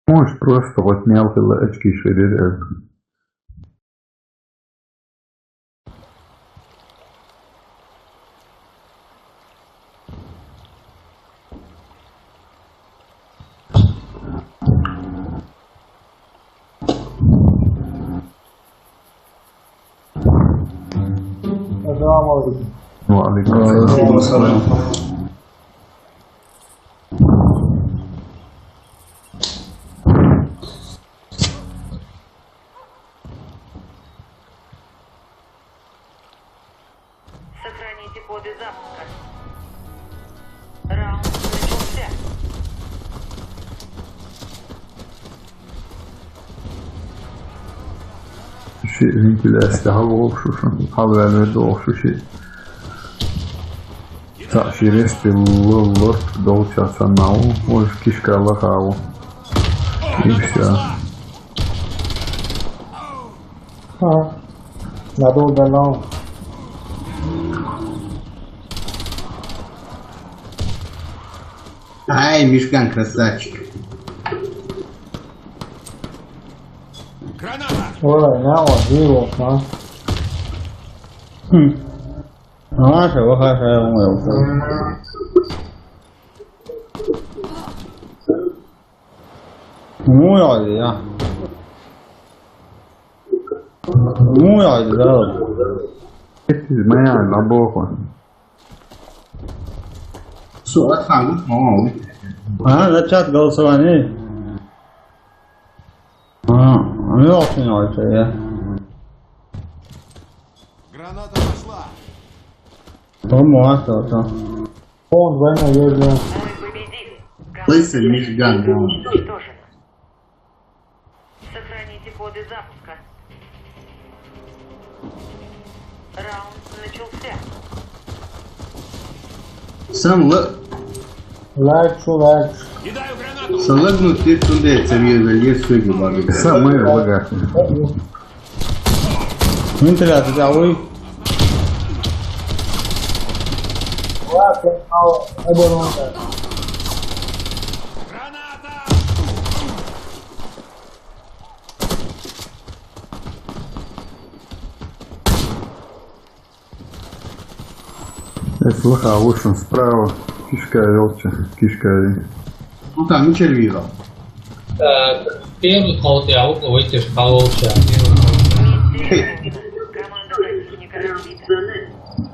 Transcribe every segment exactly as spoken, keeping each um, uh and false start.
Может, просто хоть мелкий очки шире. Ассаламу алейкум. Ва алейкум ассалам. Сохраните коды запуска. Раунд начался. Ши вентиляция хьалволуш шу, хьалваьлла верг вохуш шу ши. Цхьа ши рести ло-, лорт долча санна ву, вожа кишка лахаву. И всё. Ха. Надолго, но. Ай, Мишкан, красавчик. Граната! Ой, на, вот, вирус, а. Хм. А, хорошо, хорошо, я думаю, вот. Ну, я, я. Ну, я, да. Это из моя, на боху. Суат хангут, мама. А, за чат голосование. А, ну, я очень очень, я. Граната пошла. По-моему, а что, что? Он двойной, я же. Мы победили. Слышь, Мишган, да. Уничтожена. Сохраните коды запуска. Раунд начался. Сам ла-, Лайк, шу лайк. Кидаю гранату. Салагну тир тунде, цамир велье суги бабы. Самый лагах. Вентиляция, да, ой. Ладно, мало, оборона. Граната! Эс лаха вышел справа. Кишка елча, кишка. Ну там, ну, червира. Так, первый кол я, вот, выйти в кол волча. Команда противника разбита.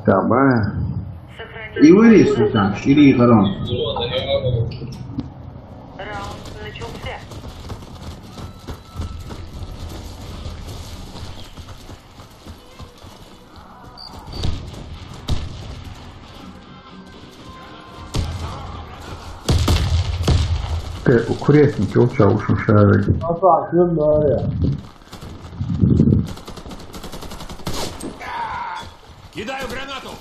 Давай. И вырез, ну там, шире и хорон. Раунд начался. Те, у курятники, вот чё, уж шарик. А так, ну да, я. Кидаю гранату!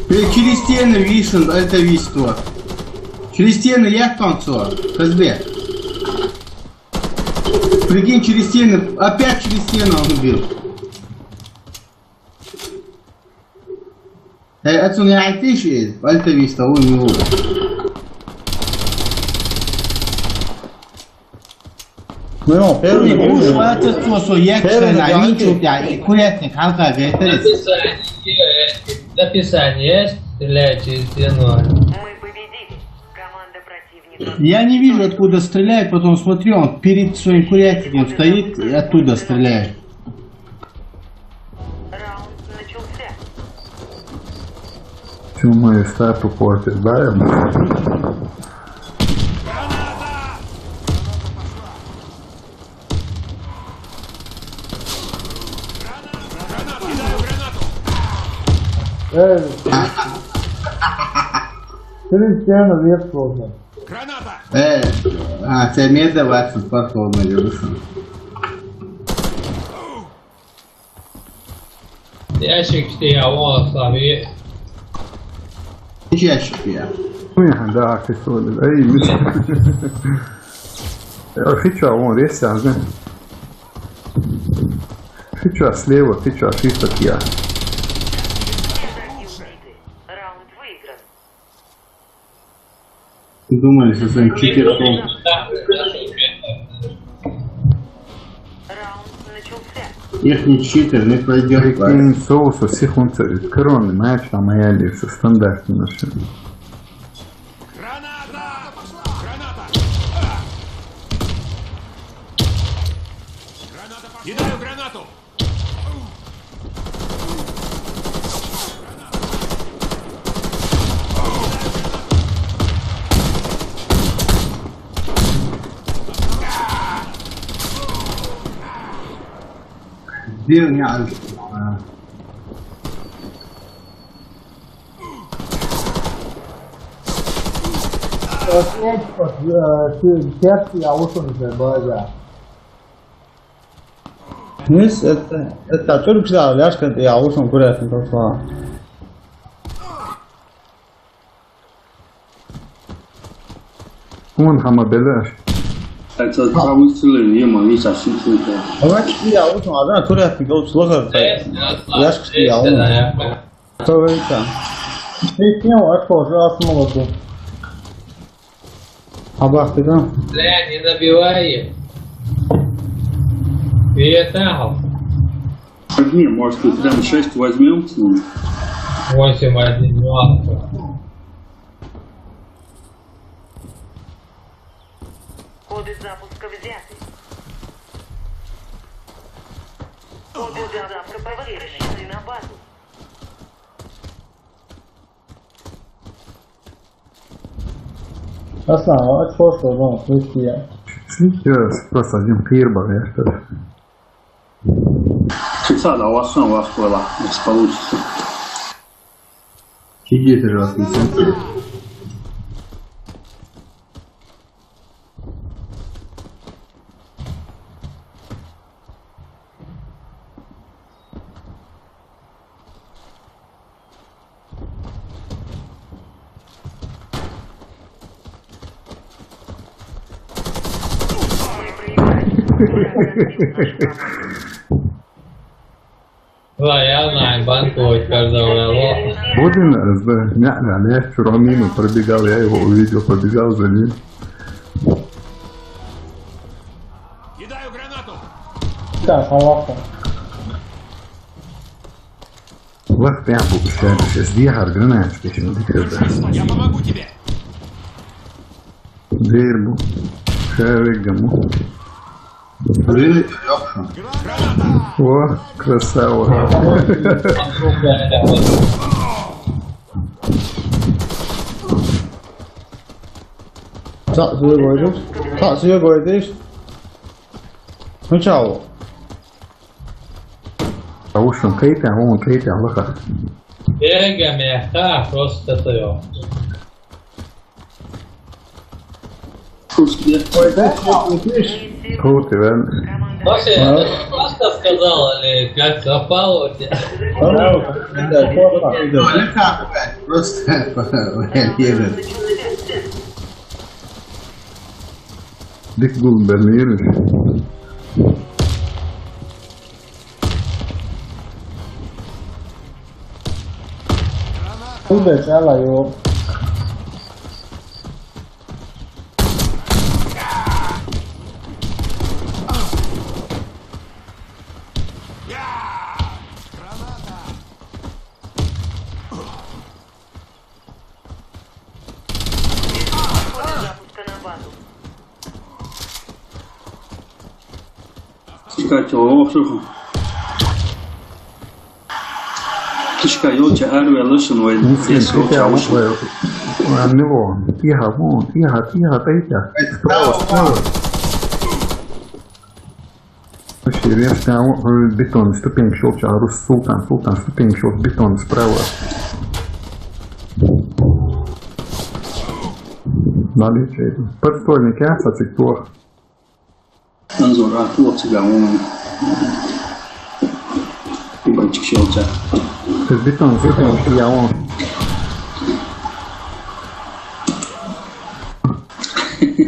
Э, через стены висен, это виство. Через стены я танцую, Казбек. Прикинь, через стены, опять через стену он убил. Э, отсюда я тише, это виство, он не убил. Ну, первый, уж первый. Хватит, что, что, я Первый, ксена, давайте. Ничего, я, и курятник, халка, ветерец. Написание, написание есть, стреляет через стену. Мы победили. Команда противника. Я не вижу, откуда стреляет, потом смотрю, он перед своим курятником стоит и оттуда стреляет. Раунд начался. Всю мою стату портит, да, я? Эй, Кристиана век сложно. Граната! Э, а, тебе меда ватсап, походу, Илюша. Ящик тебе, а вон слабее. Ящик я. Ой, да, ты что, эй, Илюша. Э, ты чё, вон, весь сам, да? Ты чё, слева, ты чё, ты так я. Раунд выигран. Думали со своим читерством. Их не читер, не пройдет. Прикинь, соуса сихунца из короны, знаешь, там моя лиса, стандартный машина. Граната! Граната! Граната пошла! Кидаю гранату! Где у меня? Пятки я ушел из база. Нис, это, это только что, ляжка, я ушел курят, не пошла. Вон хама беляш. Это повысили, не могли сосить это. Давайте я ушел, а да, курят, не пошла. Ляжка, я ушел. Что вы это? Ты снял, а что, жрал молоко? А бах ты там? Бля, не набивай их. Ты это, а? Возьми, может, и прям шесть возьмём с ним? Восемь один, ну ладно. Коды запуска взяты. Коды запуска превращены на базу. Аслан, а что, что, ну, слышите я? Сейчас просто один клир был, я что ли? Сейчас, а у вас что, у вас было, если получится. Сидите же, Аслан. Лояльно, банку каждого. Будем, э, не, не, я всё равно мимо пробегал, я его увидел, пробегал за ним. Кидаю гранату! Так, а ладно. Лах прям бу, сейчас, сейчас дьяхар гранаточка, сейчас дьяхар, да. Я помогу тебе! Дверь бу. Шарик гаму. Блин, Лёха. О, красава. Так, сюда говоришь? Так, сюда говоришь? Ну чё? А уж он кейтя, он кейтя, лоха. Бегай, мягко, просто это. Слушай, я... Ой, да, что ты пишешь? Круто, Ваня. Вася, а ты просто сказал, или как запало у тебя? Да, да, да, да. Просто, блин, Дик гул берлиир. Куда сала его? Запуска на базу. Кишка, чё, ох, слушай. Кишка, ёлча, арве, лошадь, вой. Здесь ёлча, лошадь. Тихо, вон, тихо, тихо, тихо. Справа, справа. Вообще, резко, а, бетон, ступень щелча, а, рус, султан, султан, ступень щелч, бетон справа. Наличие. Подствольник, я, сацик, плохо. Анзор, а, плохо тебя, он. Ебальчик щелча. Ты бетон, бетон, я, он.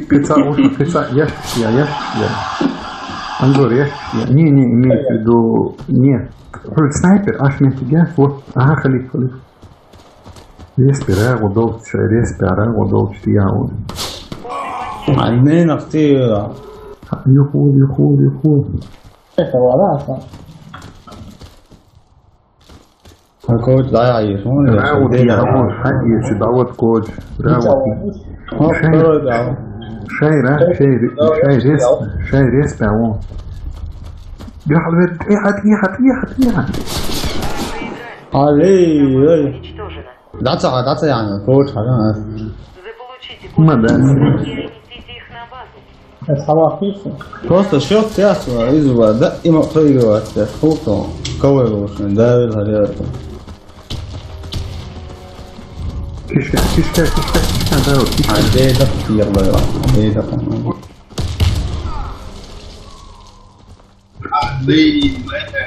Кыца, уши, кыца, ящик, я, ящик, я. Анзор, ящик, я. Не, не, имеется в виду, нет. Хули снайпер, аш метиге, вот. Ага, халиф, халиф. Респи, рагу долча, респи, рагу долча, я, вот. Ai meni, aqti. Juhu, juhu, juhu. Esta vara asta. Koci, da, ja, e, šunili. Bravo, bravo, hajde, će davot koci. Bravo. Hop, prvo, bravo. Šaj, ra, šaj, šaj, res, šaj, res, bravo. Ja, ver, ja, ja, ja, ja. Ali, ej. Daca, daca, ja, koci, hajde. Ma da. E, samo piše. Prosto šok, ja sam izguba, da, ima proigrovat se, koliko, kao je loše, da je, da je. Kiška, kiška, kiška, kiška, da, evo, kiška. Ajde, da ti jebaju, ajde, da ti jebaju. Ajde, ajde,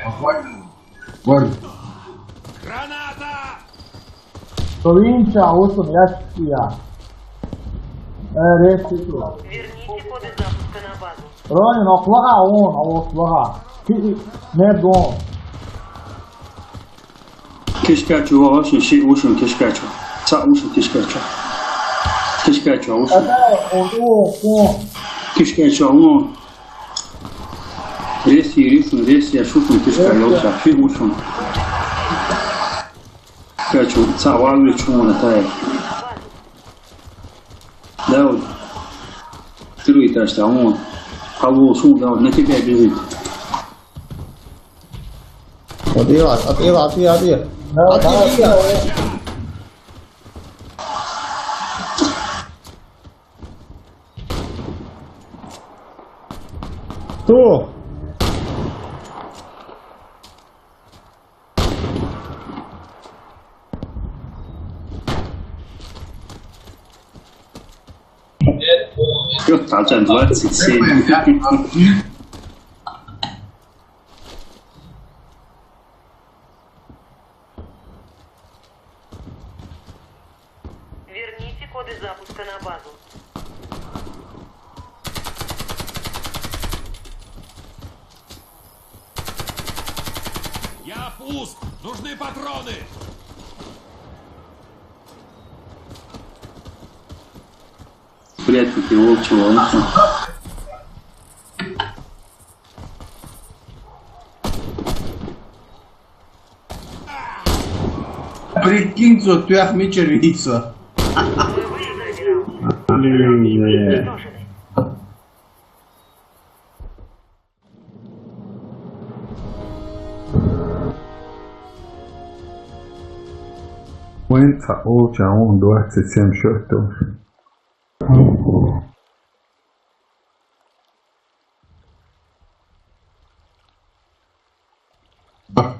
ajde. Granata! Provincia, ušao, ja ću ti ja. E, reci to. Верните коды запуска на базу. Ronin, oklaha on, oklaha. Ti, ne don. Keşke açı var, şey, şey, ušun, keşke açı. Sa ušun, keşke açı. Keşke açı, ušun. Ata, on, on, on. Keşke açı, on. Resi, resi, resi, ja šutum, keşke, ja uša, fi ušun. Kaču, sa vavi čuna taj. Daud. Trujte šta, on. Alo, šun, Daud, na tebe bježit. Odijela, odijela, odijela, odijela. Odijela. Tu. Još tačan dvadeset sedam. Верните коды запуска на базу. Я пуск! Нужны патроны! Блядь, такие волчьи волосы. Прикинь, что ты ахмичер видится. Вайн ца олча он двадцать семь счётов.